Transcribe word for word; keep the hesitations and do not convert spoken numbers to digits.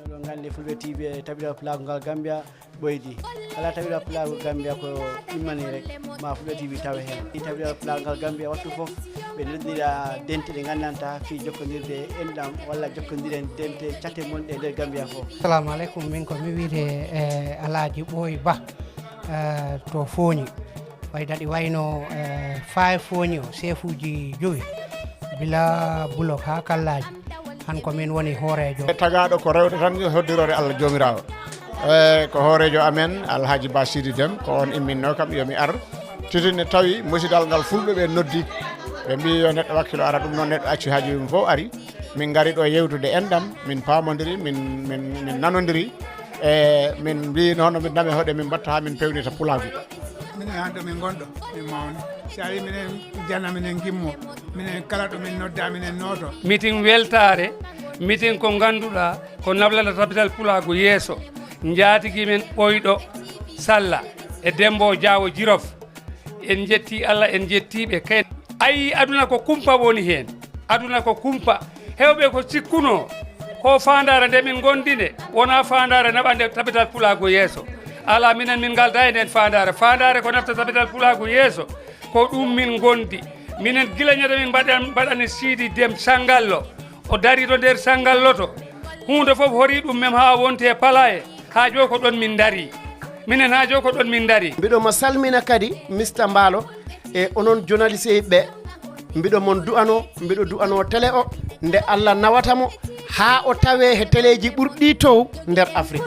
Oɗon nganndi Fulɓe T V e tabiral pulaagu ngal Gambia ɓoydi. Alaa tabiral pulaagu Gambia ko immanii rek, ma Fulɓe T V tawe heen. Ɗi tabiral pulaagu ngal Gambia wattu fof ɓe noddiraa dente ɗe nganndantaa fii jokkondirde enɗam walla jokkondiren dente cate mon ɗe nder Gambia fof. Assalamu alaikum, min ko mi wiyetee eh, Alhaji Ɓooy Ba eh, to Fooñi. Ɓay daɗi wayno eh, faa e Fooñi o seefuuji jowi, bila Bulok haa Kallaaji. Han ko min woni hooreejo. Tagaaɗo ko rewde tan yo hoddiroore Allah Joomiraawo. E ko hooreejo amen Alhaji Ba Sidi Dem, ko on imminno kam yo mi ar. Titi ne tawi musidal ngal fulɓe ɓe noddi. Ɓe mbi yo neɗɗo wakkilo ara, ɗum noon neɗɗo acci haaji mum fof ari. Min ngari ɗo yewtude enɗam, min paamondiri, min, min, min nanondiri. E min mbi no hono min name hoɗe min mbatta haa min pewnita pulaagu. Minen hannde min ngonɗo, min mawni. Si ari minen jana, minen gimmo, minen kala ɗo min nodda, minen nooto. Mitin weltaare, mitin ko ngannduɗaa ko nablata tabital pulaagu yeeso. Njaatigi men ɓoyɗo Salla e Dembo Jaawo Jirof. En njetti Allah, en njetti ɓe kay. Ayi, aduna ko kumpa woni heen. Aduna ko kumpa. Heewɓe ko cikkunoo ko faandaare nde min ngondi nde, wonaa faandaare naɓande tabital pulaagu yeeso. Alaa, minen min ngalda e nden faandaare. Faandaare ko nafta tabital pulaagu yeeso, ko ɗum min ngondi. Minen gila ñande min mbaɗan-, mbaɗani Siidi Dem Sanngallo, o dari to nder Sanngallo to. Huunde fof horii ɗum mem haa wonti e palaye. Haa joo ko ɗon min ndarii. Minen haa joo ko ɗon min ndarii. Mbiɗo mo salmina kadi, Mister Mbaalo, e onon journaliste ɓe. Mbiɗo mon du'anoo, mbiɗo du'anoo télé o, nde Allah nawata mo, haa o tawee he teleeji ɓurɗi tow nder Afrik.